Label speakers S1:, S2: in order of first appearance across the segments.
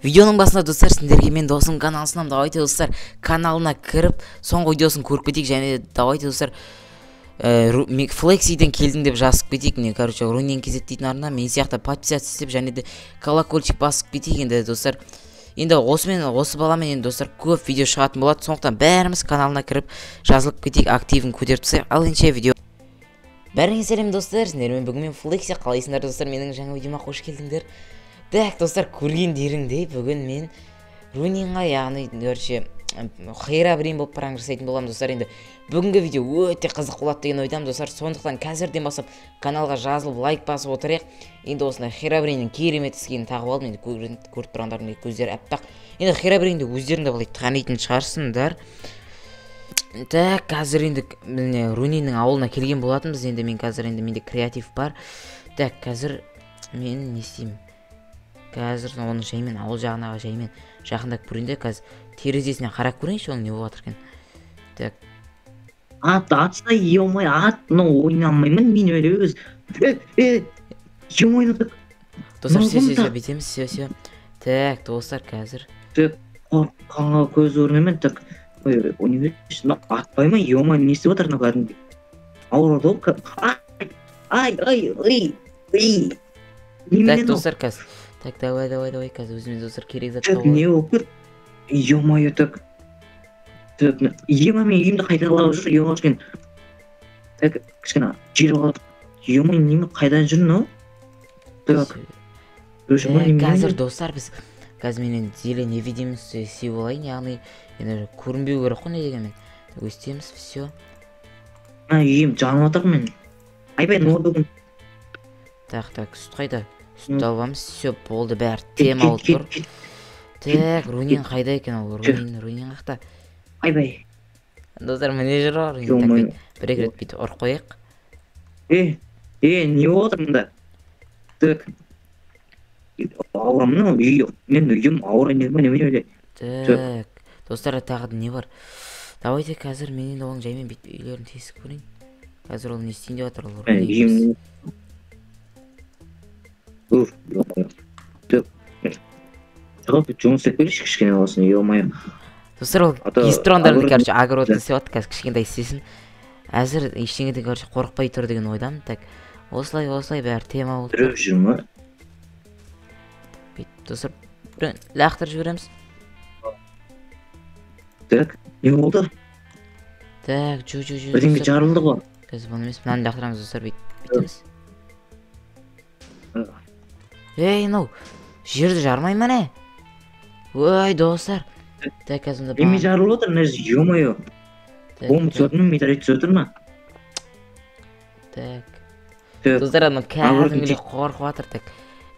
S1: Видеоның басында достар сендерге мен досым каналын ұсынамын. Давайте достар каналына кіріп соңғы видеосын көріп кетейік. Және давайте достар Флексиден келдім деп жазып кетейік. Не, короче, Рунин KZ дейтін арна мен сияқты подписаться істеп және де колокольчик басып кетейік. Енді достар, енді осымен осы баламен енді достар көп видео шығатын болады. Сондықтан бәріміз каналына кіріп жазылып кетейік, активін көтеріп тастайық. Ал ендеше видео. Бәріңе сәлем достар, сендермен бүгін мен Флекси. Қалайсыңдар достар, менің жаңа видеома қош келдіңдер. Так, достар, көргендеріңдей бүгін мен Рунинға, яғни, короче, Херобрин болып пранк жасайтын боламын достар. Енді бүгінгі видео өте қызық болады деген ойдамын достар. Сондықтан қазірден бастап каналға жазылып, лайк басып отырайық. Енді осындай Херобриннің керемет скинін тағып алдым. Енді көріп тұрғандарыңдай көздері аппақ. Енді Херобринді өздерің де былай танитын шығарсыңдар. Так, қазір енді міне Руниннің ауылына келген болатынбыз. Енді мен қазір енді менде креатив бар. Так, қазір мен не істеймін? Қазір оның жаймен ауыл жағына жаймен жақындап көрейін де, қазір терезесіне қарап көрейінші, оның не болып жатыр екен. Так.
S2: Ат, атса, ё-моё, ат, мынау ойнамаймын мен өле өз. Ё-моё, так.
S1: Достар, все, все, все, бүйтеміз, все, все. Так, достар, қазір.
S2: Так, қорыққанға көз көрмеймін, так. Ой, ойнай берші, мынау атпай ма, ё-моё, не істеп жатыр мынау кәдімгідей? Ауырады ғой, ай, ай, ай, ай.
S1: Так, достар, қазір. Так, давай, давай, давай, қазір өзіме достар керек зат
S2: Так, не болып кетті? Ё-моё, так. Так, ё-моё, мен үйімді қайталап жүр, ё-моё, кішкене. Так, кішкене жер алып. Ё-моё, неме қайдан жүр мынау? Так.
S1: Қазір достар біз қазір мен енді зеле невидимость істеп алайын, яғни енді көрінбеу керек қой, не дегенмен. Так, өстеміз, все.
S2: Мына үйім жанып жатыр мен. Айбай, ноутбугым.
S1: Так, так, сүт қайда? Сүтті аламыз, все, болды, бәрі тема болып тұр. Так, Рунин қайда екен ол? Рунин, Рунин қақта?
S2: Айбай.
S1: Достар, міне жүр ғой, Рунин. Так, бір екі рет бүйтіп ұрып қояйық.
S2: Не болып жатыр мында? Так. Ауырамын мынау, үй, мен үйім ауырайын дедім, немене өле?
S1: Так, достар, тағы не бар? Давайте қазір мен енді оның жаймен бүйтіп үйлерін тесіп көрейін. Қазір ол не істейін деп жатыр ол?
S2: Үйім. Уф, ё-моё. Так. Шығып, жұмыс істеп көрейікші кішкене болсын, ё-моё.
S1: Достар, ол естіп тұрғандарыңды, короче, огородты істеп жатыр, қазір кішкентай істесін. Әзір ештеңеден, короче, қорықпай тұр деген ойдамын. Так, осылай, осылай бәрі тема болып тұр.
S2: Біреу жүр ма?
S1: Бүйтіп, достар, біреуін лақтырып жібереміз.
S2: Так, не болды?
S1: Так, жо, жо, жо,
S2: Бірдеңе
S1: достар.
S2: жарылды ғой.
S1: Қазір бұны емес, мынаны лақтырамыз, достар, бүйтіп, бүйтеміз. Ей, мынау жерді жармай ма не? Ой, достар. Так, қазір мында
S2: Неме
S1: бағана-
S2: жарылып отыр, мына жерде, ё-моё.
S1: Так,
S2: Бомба түсіп жатыр ма, метеорит түсіп жатыр ма?
S1: Так.
S2: Так.
S1: Достар, анау кәдімгідей
S2: Огородный
S1: қорқып жатыр, так.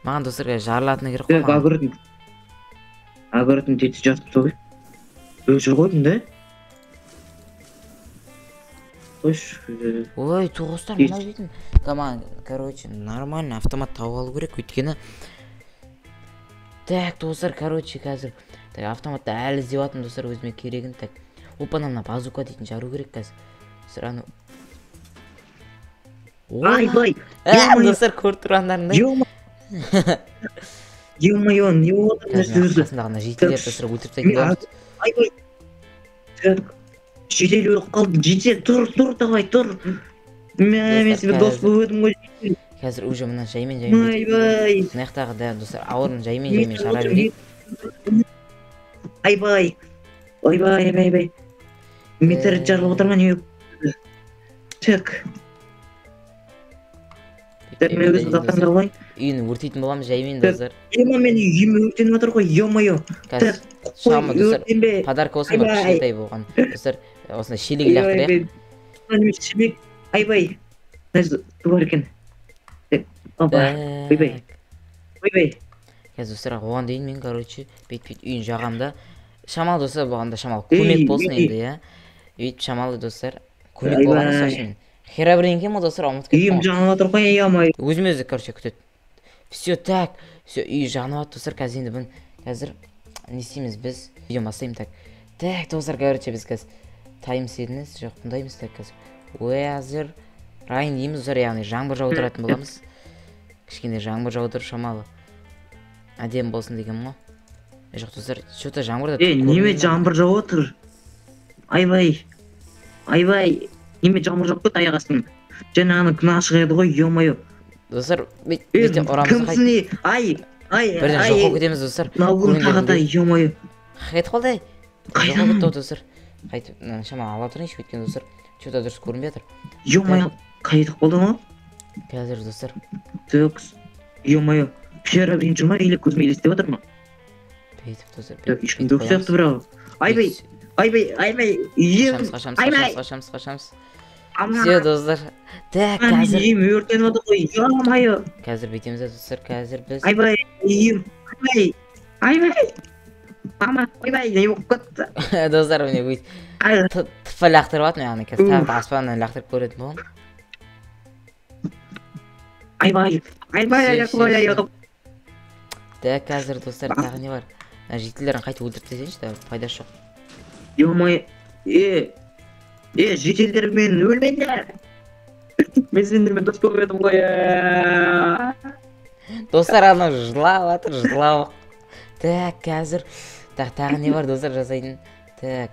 S1: Маған достар қазір жарылатыны керек қой
S2: Так,
S1: маған.
S2: Огородный тетіс жатып тұр ғой. Өшір қойдым да. Қойшы.
S1: Ой, туғыстар,
S2: Тез.
S1: мынау дейтін. Маған, короче, нормально автомат тауып алу керек, өйткені. Так, достар, короче, қазір. Так, автоматты әлі іздеп жатырмын, достар, өзіме керегін. Так, опа, мына базука дейтін жару керек қазір. Достар, анау.
S2: Айбай!
S1: Ә,
S2: Ё-моё!
S1: достар, көріп тұрғандарыңдай.
S2: Ё-моё! Ё-моё, не болып жатыр мына
S1: Қазір
S2: жерде?
S1: қасындағы ана жителдер,
S2: Так,
S1: достар, өлтіріп тастайтын боламыз.
S2: Айбай! Так, жедел өліп қалды, жедел, тұр, тұр, давай, тұр. Мә, мен сені дос
S1: қазір.
S2: болып едім ғой.
S1: Қазір уже мына жаймен, жаймен бүйтіп
S2: Айбай!
S1: мына жақтағы да, достар, ауырын жаймен, жаймен жара берейік.
S2: Айбай! Ойбай, айбай, айбай. Метеорит жарылып отыр ма, не? Так. Так, мен өзім заттарымды алайын.
S1: Үйін өртейтін боламыз жаймен,
S2: Так.
S1: достар.
S2: Ема, менің үйім өртеніп жатыр ғой, ё-моё.
S1: Қазір
S2: Так, қой,
S1: шамы, достар,
S2: өртенбе.
S1: подарка болсын бір
S2: Айбай.
S1: кішкентай болған. Достар, осындай шелек лақтырайық.
S2: Айбай, шелек. Айбай. Мына жерде су бар екен. Так, опа. Ойбай.
S1: Так.
S2: Ойбай.
S1: Қазір, достар, оған дейін мен, короче, бүйтіп үйін жағамын да. Шамалы, достар, бұған да шамалы
S2: Ей,
S1: көмек болсын
S2: ей.
S1: енді, иә. Өйтіп шамалы, достар, көмек
S2: Айбай.
S1: болғаны сол үшін. Херобрин екен ғой, достар, ұмытып кеттім
S2: Үйім
S1: ғой.
S2: жанып жатыр ғой, ё-моё.
S1: Өзіме өзі, короче, күтеді. Все, так, все, үй жанып жатыр, достар, қазір енді бұны қазір не істейміз біз? Видео бастаймын, так. Так, достар, короче, біз қазір тайм серінес, жоқ, бұндаймыз, так, қазір. Weather rain дейміз, достар, яғни жаңбыр жаудыратын боламыз. Кішкене жаңбыр жаудырып шамалы. Әдемі болсын деген ғой. Жоқ, достар, че-то жаңбырда.
S2: Е, неме жаңбыр жауып отыр? Айбай. Айбай. Неме жаңбыр жауып кетті аяқ астынан. Жаңа ана күн ашық еді ғой, ё-моё.
S1: Достар,
S2: Е,
S1: бүйтіп ұрамыз.
S2: Кімсің не? Ай, ай,
S1: Бірден
S2: ай.
S1: жоқ болып кетеміз, достар.
S2: Мынау тағы да, ё-моё.
S1: Қайтып қалды, ей. Жоқ
S2: Қайдан?
S1: болып кетті ғой, достар. Қайтып, мына шамалы ала тұрайыншы, өйткені, достар, че-то дұрыс көрінбей жатыр.
S2: Ё-моё, қайтып қалды ма?
S1: Қазір, достар.
S2: Так, ё-моё. Херобрин жүр ма или көзіме елестеп жатыр ма?
S1: Бүйтіп, достар.
S2: Так, ешкім жоқ сияқты бірақ. Айбай, айбай, айбай, үйім.
S1: Қашамыз, қашамыз,
S2: Айбай.
S1: қашамыз, қашамыз, қашамыз.
S2: Ама,
S1: Все, достар. Так, қазір.
S2: Үйім өртеніп жатыр ғой, ё-моё.
S1: Қазір бүйтеміз де, достар, қазір біз.
S2: Айбай, үйім, айбай, айбай. Мама, ойбай, не болып кетті?
S1: Достар, міне, өйт
S2: Ай,
S1: тыпа лақтырып жатырмын, яғни қазір тағы
S2: Уф.
S1: да аспаннан лақтырып көретін боламын.
S2: Айбай, айбай,
S1: Все,
S2: айбай,
S1: все, все.
S2: айбай.
S1: Так, қазір, достар, тағы не бар? Мына жительдерін қайтып өлтіріп тастайыншы да, пайдасы жоқ.
S2: Ё-моё, е, е, жительдермен өлмеңдер. Мен сендермен дос болып едім ғой. Е.
S1: Достар, анау жылап жатыр, жылап. Так, қазір. Так, тағы не бар, достар, жасайтын? Так,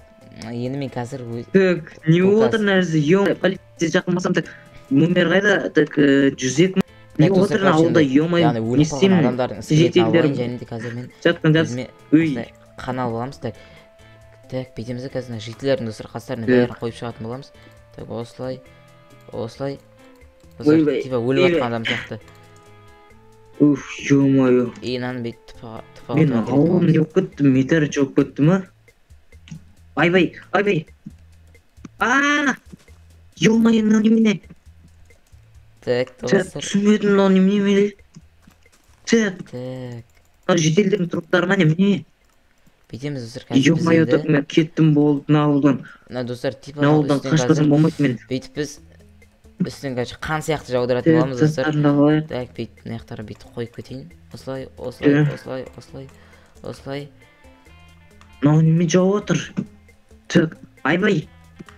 S1: енді мен қазір
S2: Так, не
S1: Бұл
S2: болып жатыр мына жерде? Ё, полиция жақынбасам, так, номер қайда? Так, 102. Не
S1: Так,
S2: болып
S1: достар,
S2: жатыр
S1: короче,
S2: ауылда, ё-моё,
S1: яғни
S2: не
S1: өліп қалған
S2: істеймін?
S1: адамдардың скелетін алып алайын
S2: Жительдер
S1: және де қазір мен
S2: жатқан жас.
S1: өзіме
S2: Өй,
S1: осылай қан алып аламыз. Так, так, бүйтеміз де, қазір мына жительдердің, достар, қастарына
S2: Так.
S1: бәрін қойып шығатын боламыз. Так, осылай, осылай. Достар,
S2: Ойбай,
S1: типа өліп
S2: ойбай.
S1: жатқан адам сияқты.
S2: Уф, ё-моё.
S1: И мынаны бүйтіп тыпаға тыпаға
S2: Мен
S1: отыра беретін
S2: ауылым
S1: боламыз.
S2: не болып кетті? Метеорит жауып кетті ма? Айбай, айбай. А! Ё-моё, мынау немене?
S1: Так,
S2: Так,
S1: достар.
S2: түсінбедім, мынау немене? Так,
S1: Так,
S2: мынау жительдердің труптары ма, немене?
S1: Бүйтеміз, достар, қазір біз
S2: Ё-моё,
S1: енді
S2: так, мен кеттім, болды мына ауылдан.
S1: Мына, достар, типа
S2: Мына
S1: мынау
S2: ауылдан
S1: үстінен
S2: қашпасам
S1: қазір
S2: болмайды мен.
S1: бүйтіп біз үстінен, короче, қан сияқты жаудыратын боламыз, достар.
S2: Заттарымды алайық.
S1: Так, бүйтіп мына жақтарға бүйтіп қойып кетейін. Осылай, осылай, осылай, осылай, осылай.
S2: Мынау неме жауып отыр? Так, айбай.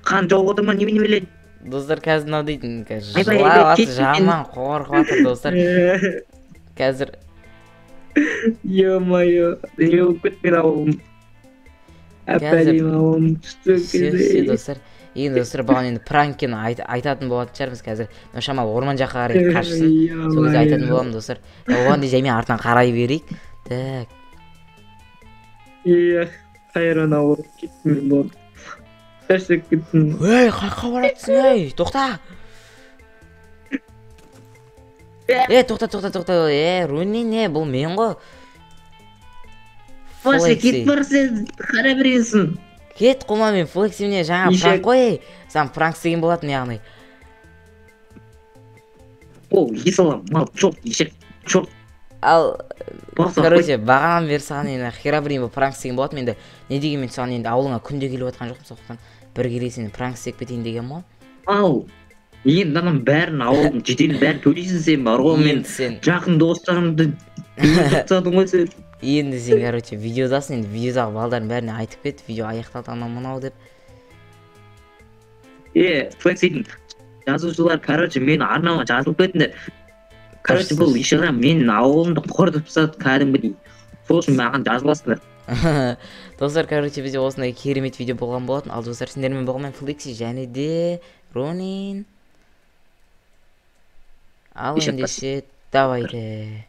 S2: Қан жауып отыр ма, немене біледі?
S1: Достар, қазір мынау дейтін қазір
S2: Айбай,
S1: жылап
S2: айбай,
S1: жатыр,
S2: кеттім.
S1: жаман қорқып жатыр, достар. Қазір
S2: Ё-моё, не болып кетті менің ауылым? Әп-әдемі ауылым түсті.
S1: Все, все, достар. Енді, достар, бұған енді пранкін айтатын болатын шығармыз қазір. Мынау шамалы орман жаққа қарай қашсын. Сол кезде айтатын боламын, достар. Оған дейін жаймен артынан қарай берейік. Так.
S2: Эх, қайран ауыл, кеттім мен, болды. Шаршап кеттім.
S1: Ей, қаяққа баратсың, ей? Тоқта. Е, тоқта, тоқта, тоқта. Е, Руни, не, бұл мен ғой.
S2: Вообще,
S1: Флекси.
S2: кетіп бар сен, қара бересің.
S1: Кет қума, мен Флекси, міне, жаңа
S2: Ешек.
S1: пранк қой, ей. Саған пранк істеген болатын, яғни.
S2: О, есалам, мал, черт, ешек, черт.
S1: Ал,
S2: Баса,
S1: короче, бағанадан бері саған енді Херобрин болып пранк істеген болатын. Енді не дегенмен саған енді ауылыңа күнде келіп жатқан жоқпын, сондықтан бір келе сені пранк істеп кетейін деген ғой.
S2: Ал, енді ананың бәрін, ауылдың жителін бәрін төлейсің сен бар ғой, мен
S1: Енді сен
S2: жақын достарымды өлтіріп тастадың ғой сен.
S1: Енді сен, короче, видеодасың, енді видеодағы балдардың бәріне айтып кет, видео аяқталды, анау мынау деп.
S2: Е, Флексидің жазушылар, короче, мен арнама жазылып кетіңдер. Короче, бұл ешқашан менің ауылымды құртып тастады кәдімгідей. Сол үшін маған жазыласыңдар.
S1: Достар, короче, бізде осындай керемет видео болған болатын. Ал, достар, сендермен болған мен, Флекси, және де Ронин. Ал
S2: Ешек
S1: ендеше, давайте.